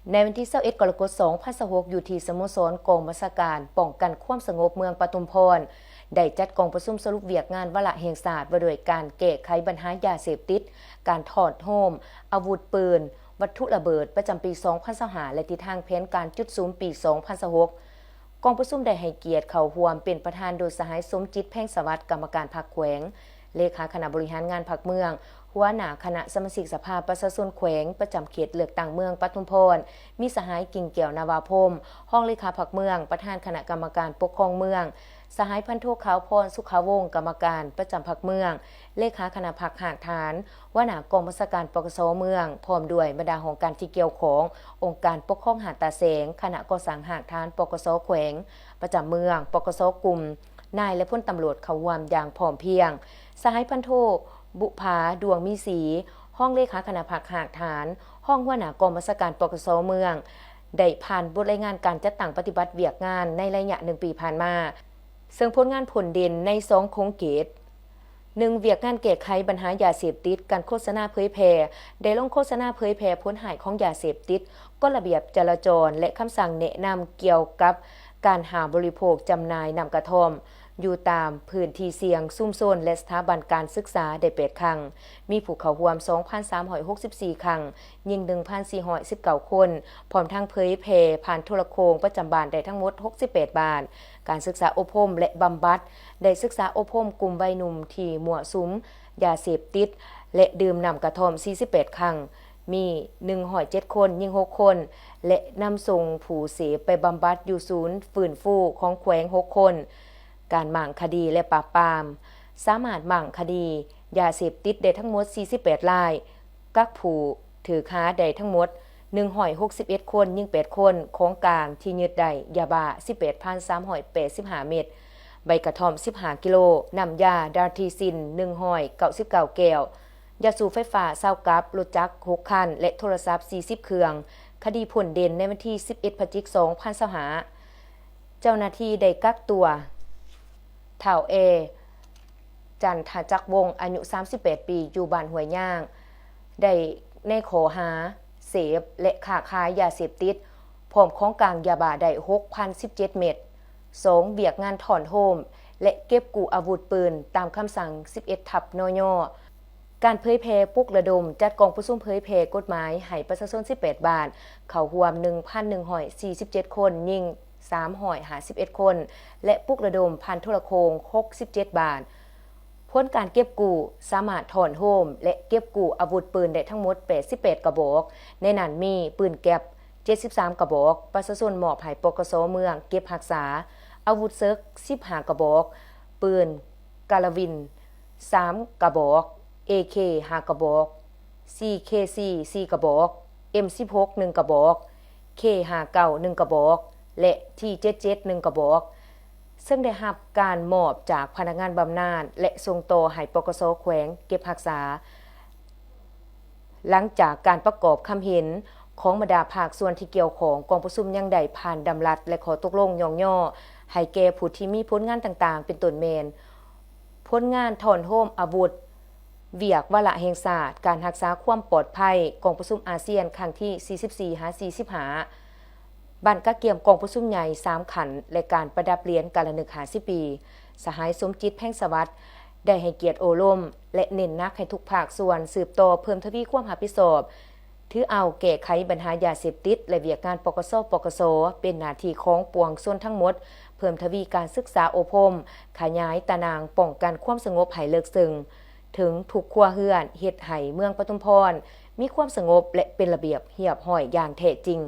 ໃນວັນທີຊາວເອັດ ກໍລະກົດ ສອງພັນຊາວຫົກ ຢູ່ທີ່ສະໂມສອນກອງບັນຊາການປ້ອງກັນຄວາມສະຫງົບເມືອງປະທຸມພອນ ໄດ້ຈັດກອງປະຊຸມສະຫຼຸບວຽກງານວາລະແຫ່ງຊາດ ວ່າດ້ວຍການແກ້ໄຂບັນຫາຢາເສບຕິດ, ການຖອດໂຮມອາວຸດປືນ, ວັດຖຸລະເບີດ ປະຈຳປີສອງພັນຊາວຫ້າ ແລະ ທິດທາງແຜນການຈຸດສຸມປີສອງພັນຊາວຫົກ. ກອງປະຊຸມໄດ້ໃຫ້ກຽດເຂົ້າຮ່ວມເປັນປະທານໂດຍສະຫາຍ ສົມຈິດ ແພງສະຫວັດ ກຳມະການພັກແຂວງ, ເລຂາຄະນະບໍລິຫານງານພັກເມືອງ, ຫົວໜ້າຄະນະສະມາຊິກສະພາປະຊາຊົນແຂວງ ປະຈຳເຂດເລືອກຕັ້ງເມືອງປະທຸມພອນ, ມີສະຫາຍ ກິ່ງແກ້ວ ນາວາພົມ ຮອງເລຂາພັກເມືອງ, ປະທານຄະນະກຳມະການປົກຄອງເມືອງ, ສະຫາຍ ພັນໂທ ຂາວພອນ ສຸຂະວົງ ກຳມະການປະຈຳພັກເມືອງ, ເລຂາຄະນະພັກຮາກຖານ, ຫົວໜ້າກອງບັນຊາການ ປກສ ເມືອງ ພ້ອມດ້ວຍບັນດາຫ້ອງການທີ່ກ່ຽວຂ້ອງ, ອົງການປົກຄອງຫາດຕາແສງ, ຄະນະກໍ່ສ້າງຮາກຖານ ປກສ ແຂວງ ປະຈຳເມືອງ, ປກສ ກຸ່ມ, ນາຍ ແລະ ພົນຕຳຫຼວດເຂົ້າຮ່ວມຢ່າງພ້ອມພຽງ. ສະຫາຍ ພັນໂທ ບຸພາ ດວງມີສີ ຮອງເລຂາຄະນະພັກຮາກຖານ, ຮອງຫົວໜ້າກອງບັນຊາການ ປກສ ເມືອງ ໄດ້ຜ່ານບົດລາຍງານການຈັດຕັ້ງປະຕິບັດວຽກງານໃນໄລຍະໜຶ່ງປີຜ່ານມາ, ເຊິ່ງຜົນງານພົ້ນເດັ່ນໃນສອງຂົງເຂດ, ໜຶ່ງ ວຽກງານແກ້ໄຂບັນຫາຢາເສບຕິດ, ການໂຄສະນາເຜີຍແຜ່, ໄດ້ລົງໂຄສະນາເຜີຍແຜ່ຜົນຮ້າຍຂອງຢາເສບຕິດ, ກົດລະບຽບຈະລາຈອນ ແລະ ຄຳສັ່ງແນະນຳກ່ຽວກັບການຫາບໍລິໂພກ, ຈຳໜ່າຍນ້ຳກະທ່ອມ ຢູ່ຕາມພື້ນທີ່ສ່ຽງ, ຊຸມຊົນ ແລະ ສະຖາບັນການສຶກສາໄດ້ແປດຄັ້ງ, ມີຜູ້ເຂົ້າຮ່ວມສອງພັນສາມຮ້ອຍຫົກສິບສີ່ຄັ້ງ, ຍິງໜຶ່ງພັນສີ່ຮ້ອຍສິບເກົ້າຄົນ, ພ້ອມທັງເຜີຍແຜ່ຜ່ານໂທລະໂຄ່ງປະຈຳບ້ານໄດ້ທັງໝົດຫົກສິບແປດບ້ານ. ການສຶກສາອົບຮົມ ແລະ ບຳບັດ ໄດ້ສຶກສາອົບຮົມກຸ່ມໄວໜຸ່ມທີ່ມົ້ວສຸມຢາເສບຕິດ ແລະ ດື່ມນ້ຳກະທ່ອມສີ່ສິບແປດຄັ້ງ, ມີໜຶ່ງຮ້ອຍເຈັດຄົນ, ຍິງຫົກຄົນ ແລະ ນຳສົ່ງຜູ້ເສບໄປບຳບັດຢູ່ສູນຟື້ນຟູຂອງແຂວງຫົກຄົນ. ການມ້າງຄະດີ ແລະ ປາບປາມ, ສາມາດມ້າງຄະດີຢາເສບຕິດໄດ້ທັງໝົດສີ່ສິບແປດລາຍ, ກັກຜູ້ຖືກຫາໄດ້ທັງໝົດໜຶ່ງຮ້ອຍຫົກສິບເອັດຄົນ, ຍິງແປດຄົນ, ຂອງກາງທີ່ຍຶດໄດ້ ຢາບ້າສິບແປດພັນສາມຮ້ອຍແປດສິບຫ້າເມັດ, ໃບກະທ່ອມສິບຫ້າກິໂລ, ນ້ຳຢາດາທິຊິນໜຶ່ງຮ້ອຍເກົ້າສິບເກົ້າແກ້ວ, ຢາສູບໄຟຟ້າຊາວກັບ, ລົດຈັກຫົກຄັນ ແລະ ໂທລະສັບສີ່ສິບເຄື່ອງ. ຄະດີພົ້ນເດັ່ນໃນວັນທີສິບເອັດ ພະຈິກ ສອງພັນຊາວຫ້າ, ເຈົ້າໜ້າທີ່ໄດ້ກັກຕົວທ້າວ ແອ ຈັນທະຈັກວົງ ອາຍຸສາມສິບແປດປີ ຢູ່ບ້ານຫ້ວຍຍາງ ໄດ້ໃນຂໍ້ຫາເສບ ແລະ ຄ້າຂາຍຢາເສບຕິດ, ພ້ອມຂອງກາງຢາບ້າໄດ້ຫົກພັນສິບເຈັດເມັດ. ສອງ ວຽກງານຖອນໂຮມ ແລະ ເກັບກູ້ອາວຸດປືນ ຕາມຄຳສັ່ງສິບເອັດ ທັບ ນຍ. ການເຜີຍແຜ່ ປຸກລະດົມ ຈັດກອງປະຊຸມເຜີຍແຜ່ກົດໝາຍໃຫ້ປະຊາຊົນສິບແປດບ້ານ, ເຂົ້າຮ່ວມໜຶ່ງພັນໜຶ່ງຮ້ອຍສີ່ສິບເຈັດຄົນ, ຍິງສາມຮ້ອຍຫ້າສິບເອັດຄົນ ແລະ ປຸກລະດົມຜ່ານໂທລະໂຄ່ງຫົກສິບເຈັດບ້ານ. ຜົນການເກັບກູ້ ສາມາດຖອນໂຮມ ແລະ ເກັບກູ້ອາວຸດປືນໄດ້ທັງໝົດແປດສິບແປດກະບອກ, ໃນນັ້ນມີປືນແກັບເຈັດສິບສາມກະບອກ, ປະຊາຊົນມອບໃຫ້ ປກສ ເມືອງເກັບຮັກສາ, ອາວຸດເສິກສິບຫ້າກະບອກ, ປືນກາລາວິນສາມກະບອກ, ເອເຄຫ້າກະບອກ, ຊີເຄຊີສີ່ກະບອກ, ເອັມສິບຫົກໜຶ່ງກະບອກ, ເຄຫ້າເກົ້າໜຶ່ງກະບອກ ແລະ ທີເຈັດເຈັດໜຶ່ງກະບອກ, ເຊິ່ງໄດ້ຮັບການມອບຈາກພະນັກງານບຳນານ ແລະ ສົ່ງຕໍ່ໃຫ້ ປກສ ແຂວງເກັບຮັກສາ. ຫຼັງຈາກການປະກອບຄຳເຫັນຂອງບັນດາພາກສ່ວນທີ່ກ່ຽວຂ້ອງ, ກອງປະຊຸມຍັງໄດ້ຜ່ານດຳລັດ ແລະ ຂໍ້ຕົກລົງຍ້ອງຍໍໃຫ້ແກ່ຜູ້ທີ່ມີຜົນງານຕ່າງໆ ເປັນຕົ້ນແມ່ນ ຜົນງານຖອນໂຮມອາວຸດ, ວຽກວາລະແຫ່ງຊາດ, ການຮັກສາຄວາມປອດໄພ, ກອງປະຊຸມອາຊຽນຄັ້ງທີສີ່ສິບສີ່ຫາສີ່ສິບຫ້າ, ບ້ານກະກຽມກອງປະຊຸມໃຫຍ່ສາມຂັ້ນ ແລະ ການປະດັບຫຼຽນການລະນຶກຫ້າສິບປີ. ສະຫາຍ ສົມຈິດ ແພງສະຫວັດ ໄດ້ໃຫ້ກຽດໂອ້ລົມ ແລະ ເນັ້ນໜັກໃຫ້ທຸກພາກສ່ວນສືບຕໍ່ເພີ່ມທະວີຄວາມຮັບຜິດຊອບ ຖືເອົາແກ້ໄຂບັນຫາຢາເສບຕິດ ແລະ ວຽກງານ ປກສ ປກສ ເປັນໜ້າທີ່ຂອງປວງຊົນທັງໝົດ, ເພີ່ມທະວີການສຶກສາອົບຮົມ, ຂະຫຍາຍຕາໜ່າງປ້ອງກັນຄວາມສະຫງົບໃຫ້ເລິກເຊິ່ງເຖິງທຸກຄົວເຮືອນ, ເຮັດໃຫ້ເມືອງປະທຸມພອນມີຄວາມສະຫງົບ ແລະ ເປັນລະບຽບຮຽບຮ້ອຍຢ່າງແທ້ຈິງ.